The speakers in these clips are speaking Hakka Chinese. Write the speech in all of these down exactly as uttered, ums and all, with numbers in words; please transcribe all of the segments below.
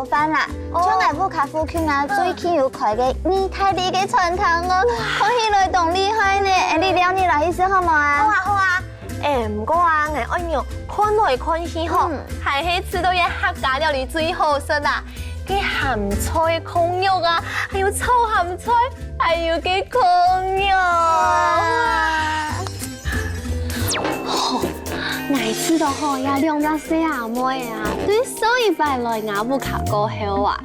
飯啦，哦。像𠊎屋下附近啊，哦。最近有開个義大利个餐廳哦，哇。看起來當厲害呢。哎，你尞入來去食好無啊？好啊，好啊。哎，毋過啊，𠊎恁樣看來看去吼，嗯。還係食到這客家料理最好食啦。該鹹菜炕肉啊，還有炒鹹菜，還有該炕肉。哇！ 吼，𠊎試著吼，這兩隻細阿妹啊，對上一擺來吾屋下過後啊，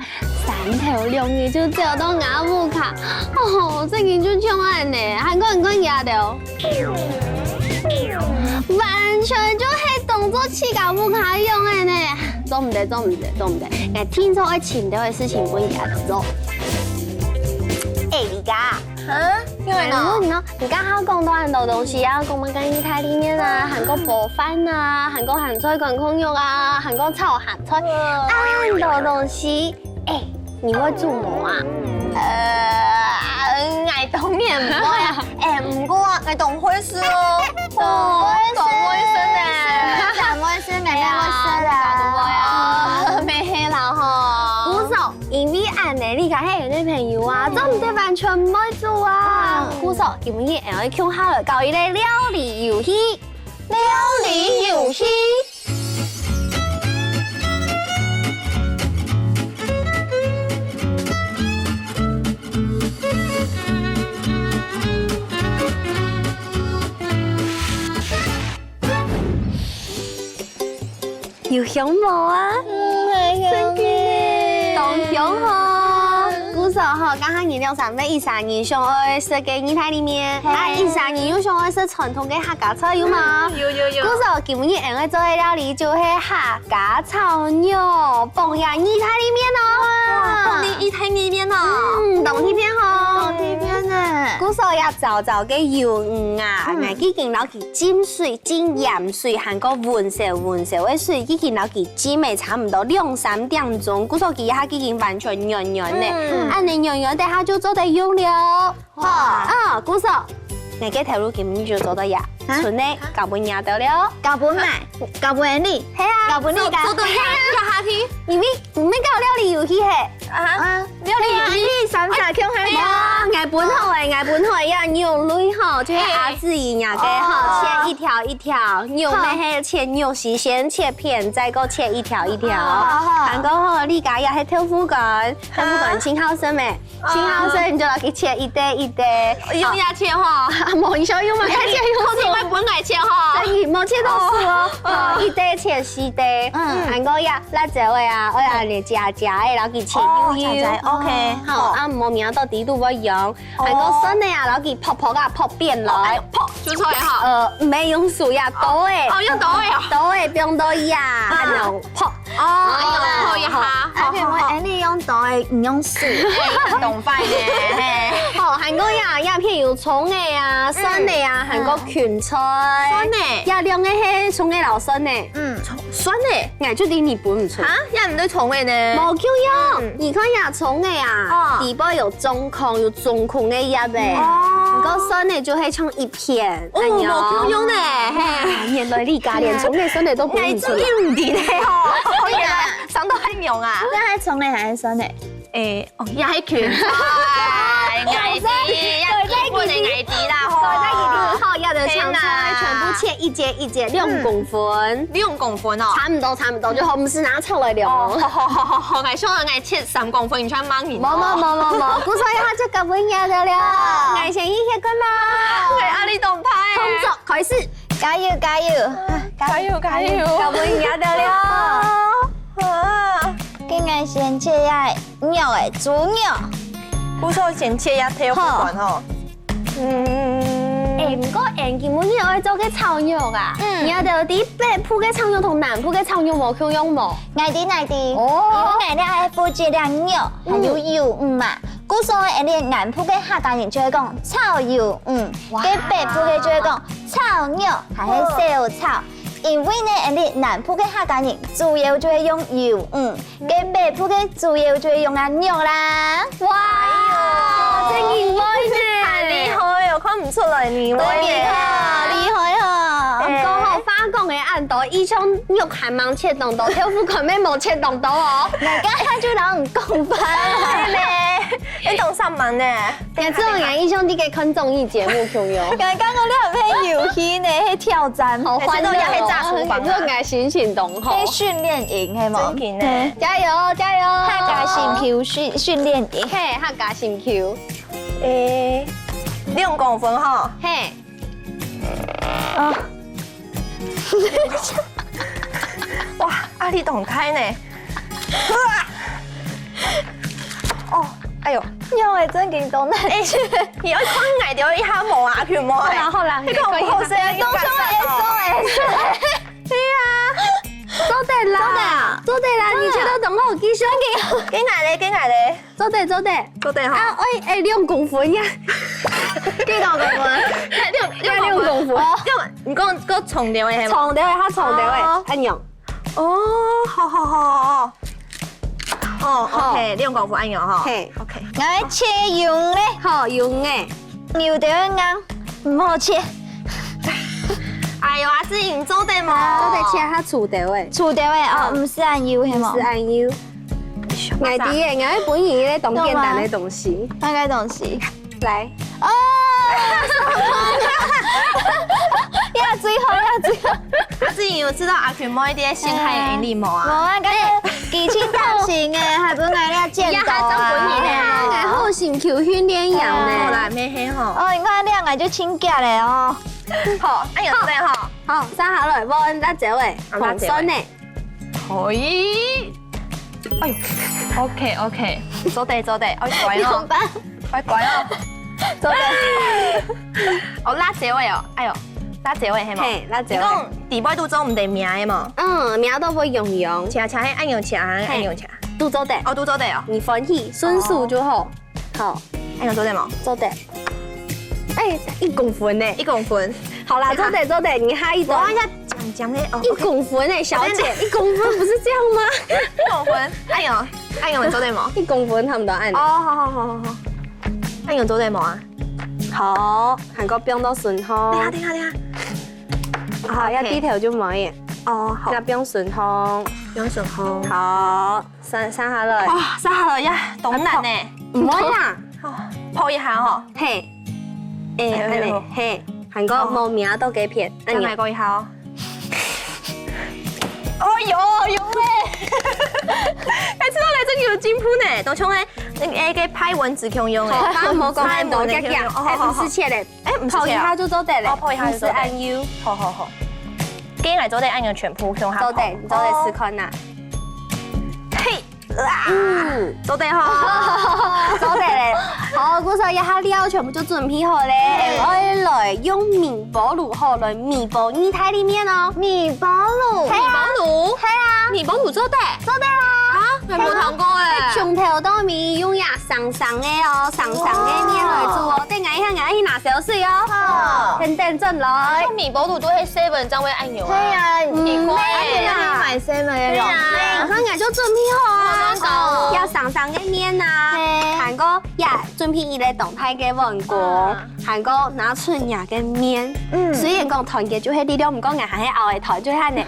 三頭兩日就走到吾屋下，哦，正經就像恁呢，還講還講佢兜，完全就係當做自家屋下樣仔呢。做毋得，做毋得，做毋得，𠊎定著愛尋兜个事情分佢兜做。哎，你家，哈？ 因為呢，哎，你講，你剛剛講到恁多東西啊，講麼个義大利麵啊，還過包飯啊，還過鹹菜炕炕肉啊，還過炒鹹菜，嗯。恁多東西。哎，你會煮無啊？呃，𠊎當然毋會啊。哎，毋過啊，𠊎當會食哦。當會食，當會食呢。當會食，𠊎也會食啦。哎呀，毋會啊。毋係啦吼。毋係，因為恁呢，你看，嘿，有个朋友啊，嗯。做毋得完全毋會煮啊。嗯。故所， 今日𠊎愛共下來搞一個料理遊戲。料理遊戲。有香無啊？嗯，很香耶。當香吼。嗯。故所吼，剛剛你兩儕乜一儕人想愛食个義大利麵，嘿。啊，一儕人又想愛食傳統个客家菜，有無？嗯，有，有，有。故所今日𠊎愛做个料理就係客家炒肉，放這義大利麵哦。哇，放這義大利麵哦。嗯，當特別吼。當特別呢。故所這燥燥个魷魚啊，嗯。𠊎已經摎佢浸水、浸鹽水，還過溫燒溫燒个水，已經摎佢浸了差毋多兩三點鐘，故所佢這下已經完全軟軟了。嗯。恁呢軟軟等下就做得用了。好。啊，故所，𠊎个頭路今日就做到這，啊？賰个交分你兜了。交分𠊎，交分你。係啊。交分你个。做，做到這，這下去。你毋，你毋搞料理遊戲係？啊？啊。 料理遊戲。哎，你三儕共下無？哎呀。無，𠊎分好个，𠊎分好个，這肉類吼，就係阿志姨若个吼，哦。切一條一條，肉乜係切肉絲，先切片，再過切一條一條。好，好，好。還過吼，你家也係豆腐乾，豆腐乾，哦。盡好食咩？哦。盡好食，你就摎佢切一垤一垤。用這切吼。啊，無，你想用麼个切？用手。好，你莫分𠊎切吼。所以無切到手哦。哦。哦，一垤切四垤。嗯。還過呀，辣椒个啊，哎呀，你夾夾个，摎佢切幼幼。哦，夾夾，OK。好，好。啊，無名到底肚會用。 哦。還過蒜仔啊，摎佢薄薄啊，薄片來。哦，哎喲，薄，就出來哈。呃，毋係用手呀，刀仔。哦，用刀仔啊。刀仔放到這，啊。恁樣薄。哦，哎喲，薄一下。好，好，好。哎，你用刀仔，你用手。哎，當快呢，嘿。好，還過呀，這片有蔥仔啊，蒜仔啊，嗯。還過芹菜。蒜仔。這兩個係蔥仔摎蒜仔。嗯。蔥 蒜仔。𠊎就知你分毋出。啊，也毋對蔥仔呢。無共樣，嗯。你看呀，蔥仔啊，哦。底背有中空，有中空个葉仔。哦。毋過蒜仔就係像一片，哦，恁樣。無共樣呢，嘿。啊，原來你家連蔥仔、蒜仔都分毋出。𠊎真个毋知呢，哦。對啊，生到恁樣啊。該係蔥仔還係蒜仔？ 誒，哦，也係芹菜，𠊎知，也基本个𠊎知啦，吼。好，這就青菜，天哪。全部切一節一節，兩公分。嗯，兩公分哦。差毋多，差毋多，就好，毋使拿出來了。哦，好，好，好，好，好，𠊎想𠊎切三公分，你全問你。無，無，無，無，無，故所以佢就交分你了。哦。𠊎先去歇睏啦。哎，壓力當大欸。動作開始。加油，加油，啊，加油，加油，加油。交分你了。啊。 該𠊎先切這肉仔，豬肉。故所先切這豆腐乾吼。嗯。誒，毋過𠊎今晡日愛做个炒肉啊，嗯。你兜知北部个炒肉同南部个炒肉無共樣無？𠊎知，𠊎知。哦。因為𠊎兜係負責這肉，還有魷魚嘛。嗯。故所𠊎兜南部个客家人就會講炒魷魚，哇。該北部个就會講炒肉，還係小炒。 因為呢，𠊎兜南部个客家人主要就係用魷魚，嗯，該北部个主要就係用啊肉啦。哇，哎喲，真厲害呢！很厲害哦，看毋出來你會呢。對呀，厲害哦。哎。毋過吼，話講个恁多，以前肉還吂切當多，豆腐乾乜無切當多哦。人家就摎你講話。係咧，你當煞猛呢。你知道人家印象這個看綜藝節目共樣。人家講你很會遊戲呢，去挑戰。好歡樂哦，這種也係炸廚房啊。這種个心情當好。去訓練營，係無？真的呢。加油，加油！客家心臼訓，訓練營。嘿，客家心臼。誒，兩公分吼。嘿。啊。 哇，壓力當大呢。哦，哎喲，用个正經當難。哎，你愛看𠊎兜一下無啊，阿群妹？好啦好啦，你講毋好勢啊，你講會爽會爽。對啊，做得啦，做得啊，做得啦，你切到當好，繼續。緊來咧，緊來咧。 做得，做得。做得吼。啊，哎，哎，兩公分呀。幾多公分？兩，兩公分。兩公分。哦。兩，你講，講長條个係無？長條个，較長條个，哦。恁樣。哦，好好好好。哦好。OK，兩公分恁樣吼。嘿。OK。𠊎切用咧。好，用个。有點硬，毋好切。哎喲，阿志，你做得無？做得切較粗條个。粗條个，哦，毋使恁幼，係無？毋使恁幼。 𠊎知耶，𠊎會分你一個當簡單个東西。麼个東西？來。哦！呀，最好，呀，最好。阿志，你有知道阿群妹个陷害能力無啊？無啊，剛才佢盡擔心欸，還分𠊎這見到啊。呀，還當分你呢。哎呀，𠊎好心臼訓練營呢。好啦，乜係吼。哦，你看這樣，𠊎就盡遽咧哦。好，哎喲，對吼。好，生下來，𠊎辣椒欸，啊，辣椒欸。紅酸欸。 可以。哎喲，OK，OK，做得，做得，愛乖哦。你怎麼辦？愛乖哦。做得。哦，辣椒个哦，哎喲，辣椒个係無？嘿，辣椒个。你講底背肚做毋得名个無？嗯，名都會用用。切切，嘿，恁樣切，嘿。恁樣切。都做得。哦，都做得哦。你歡喜，順手就好。哦。 好。恁樣做得無？做得。哎，一公分呢。一公分。好啦，做得，做得，你下一段。我要講講个哦，一公分呢，小姐，一公分不是這樣嗎？一公分，哎喲，哎喲，做得無？一公分差不多恁樣。哦，好好好好好。哎喲，做得無啊？好，還過放到順風。等下等下等下。好，要低頭就無耶。哦，好。那放順風。放順風。好。 生，生下來。哇，生下來呀，當難呢。毋會啦。哦，抱一下吼。嘿。哎，哎喲。恁樣，嘿，還過無摸到該片，恁樣。再來過一下哦。哦喲，有欸。哎，這道來真有進步呢，都像欸，那個，哎，該拍蚊子共樣欸。好，無講恁多，拍蚊子共樣，遽遽，哦，好，好，好。哎，毋使切咧，哎，毋使切啊。抱一下就做得咧，哦，抱一下就做得。毋使恁幼。好，好，好。今日來做得恁樣全部共下做得，你做得試看吶。嘿。 嗯，做得吼。做得咧。好，故所這下料全部就準備好咧。嗯。愛來用微波爐吼，來微波義大利麵哦。微波爐？係啊。微波爐？係啊。微波爐做得？做得啊。啊，𠊎無聽過欸。從頭到尾用這生生个哦，生生个麵來煮哦。等𠊎一下，𠊎去拿燒水哦。好。等等轉來。微波爐都係seven正會恁樣啊。係啊，奇怪欸。嗯，係啊。買seven个咯。對啊。 馬上𠊎就準備好啊。哦。要生生个麵啊，嘿。還過也準備一個當大个碗公，嗯。還過拿出若个麵。嗯。雖然講團結就係力量，毋過𠊎還係拗會斷，就係恁樣。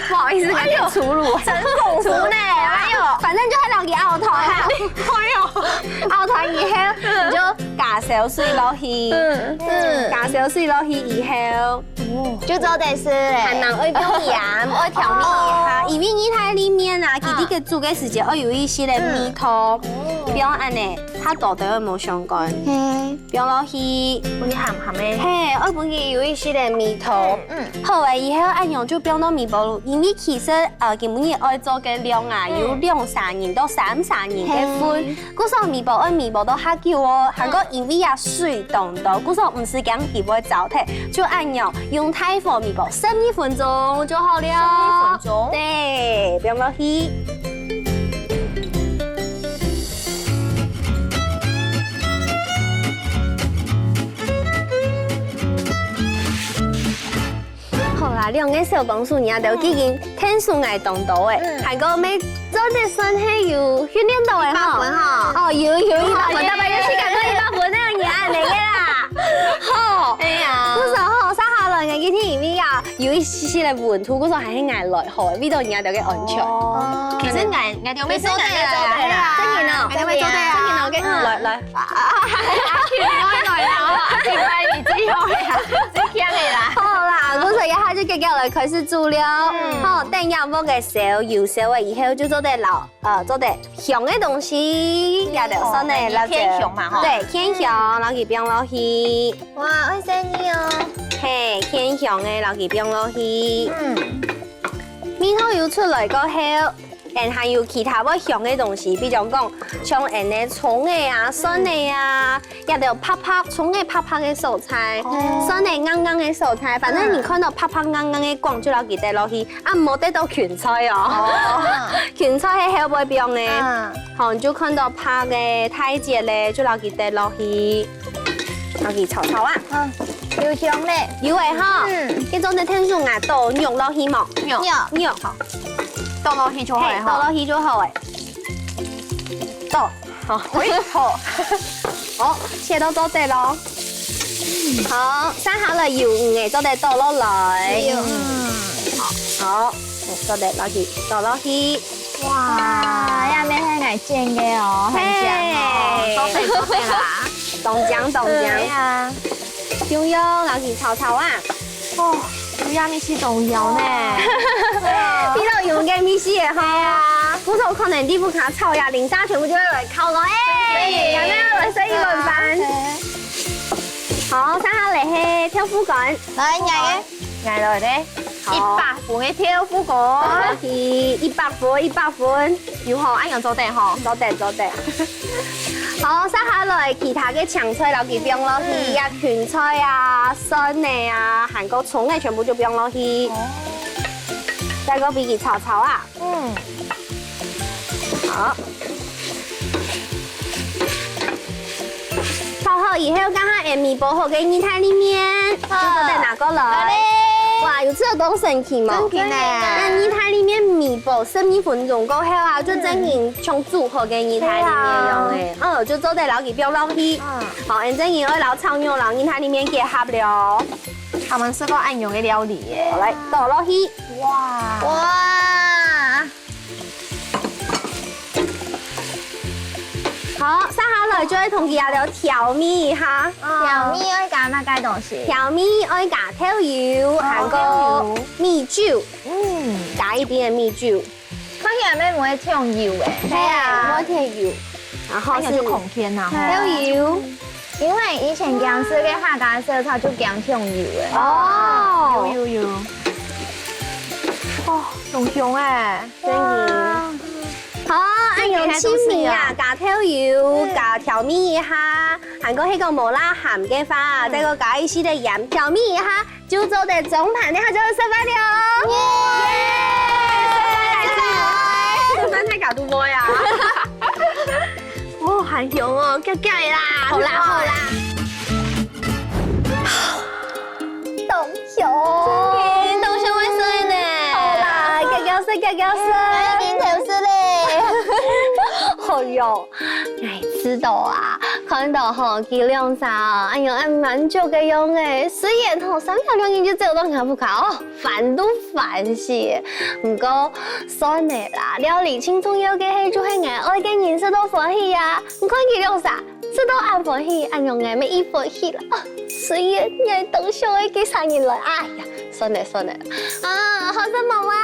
不好意思，有點粗魯。哎喲，真功夫呢，哎喲。反正就係讓佢拗斷哈。哎喲。拗斷以後，你就加燒水落去。嗯，嗯。加燒水落去以後， 就做得食咧。還吂愛放鹽，愛調味一下，哦。因為義大利麵啊，佢這個煮个時間愛有一息个味道，嗯。毋好恁樣，較多兜無相干。嘿。毋好落去。分佢鹹鹹个。嘿，愛分佢有一息个味道。嗯，嗯。好欸，以後恁樣就放到微波爐，因為其實，呃，今晡日愛做个量啊，嗯。有兩儕人到三儕人个份。嘿。 故所微波愛微波到較久哦，還過因為這水當多，故所毋使驚佢會燥忒，就恁樣用大火微波十二分鐘就好了。十二分鐘？對，放落去。好啦，兩個小幫手，你兜已經 𢯭手𠊎當多欸，嗯。還過乜做得算係有訓練到欸吼。一百分吼。哦，有，有一百分，有。大概有四十个一百分恁樣个啦。好。哎呀。不是吼，接下來个一定因為也溫度，故所還係𠊎來好，為著你兜个安全。哦，其實𠊎，𠊎兜會做得啦，真个哦，真个哦，來來。阿群，來來，阿群，你最好个啦，最強个啦。好啦，故所這下就遽遽來開始煮了。好，等下鑊个燒，油燒了以後就做得撈。 呃，做得香个東西，也就蒜仔、辣椒，芡香嘛，吼。對，芡香，撈佢放落去。哇，愛細膩哦。嘿，芡香个撈佢放落去。嗯。味道有出來過後，𫣆還有其他會香个東西，比如講，像𫣆个蔥仔啊、蒜仔啊，也就白白，蔥仔白白个所在，蒜仔硬硬个所在，反正你看著白白硬硬个梗就撈佢跌落去。 啊，無跌到芹菜哦。芹菜係後尾放个。嗯。好，你就看著白个、大節个，就撈佢跌落去，撈佢炒炒啊。嗯，有香咧。有个吼。嗯。這種个天數啊，倒肉落去無？肉。肉。好。倒落去就好个吼。嘿，倒落去就好个。倒。 好，喂，好。好，切到做得咯。好，續下來魷魚仔做得倒落來。嗯。好，好，做得落去，倒落去。哇，這面係𠊎煎个哦，很香哦。嘿。做得，做得啦。當香，當香。對啊。 用油撈佢炒炒啊。哦，有這味緒當香呢。聽著有个味緒个吼。係啊。故所可能你屋下炒呀，鄰舍全部就會來敲咯，哎，有沒有來食一碗飯？好，續下來係豆腐乾。來，𠊎个。𠊎來咧，好。一百分个豆腐乾。一百分，一百分。 有吼，恁樣做得吼。做得，做得。好，續下來其他个青菜摎佢放落去，嗯。啊，芹菜啊、蒜仔啊，還過蔥仔全部就放落去。哦。再過分佢炒炒啊。嗯。好。 炒好以後，剛剛𠊎米包好个義大利麵，好。就做得拿過來。好嘞。哇，有這種神奇嗎？真的呢。那義大利麵米包十二分鐘過後啊，就真經像煮好个義大利麵樣誒。對啊。嗯，就做得摎佢放落去。嗯。好，恁樣愛摎炒肉摎義大利麵結合了。他們是個恁樣个料理耶。好，來，倒落去。哇。哇。 好，續下來就愛同佢兜調味一下。調味愛加麼个東西？調味愛加豆油，哦，還過米酒，豆油。嗯。加一點米酒。看起來乜毋會忒油誒。對啊，毋會忒油。然後係，哎呀，就空天吶，吼。豆油。 因為以前講食个客家燒菜就講忒油誒。哦。有，有，有。哦，當香誒。真的。哇。好，恁樣盡味啊，加豆油，嗯。加調味一下，還過該個無罅鹹个話，嗯。再過加一息个鹽，調味一下， 就做得裝盤，這下就食飯了。耶！食飯來食飯。食飯太搞肚餓啊！哦，還香哦，遽遽个啦。好啦，好啦。當香。真的，當香會睡呢。好啦，遽遽食，遽遽食。哎，緊頭食咧。好喲。 𠊎知道啊，看到吼，佢兩儕哦，恁樣恁滿足个樣誒，雖然吼，三日兩日就走到𠊎屋下哦，煩都煩死。毋過，算了啦，料理盡重要个係，就係𠊎愛个人食到歡喜啊。你看佢兩儕，食到恁歡喜，恁樣𠊎乜已歡喜啦。哦，雖然𠊎當想愛佢三日來，哎呀，算了算了，啊，好食無啊？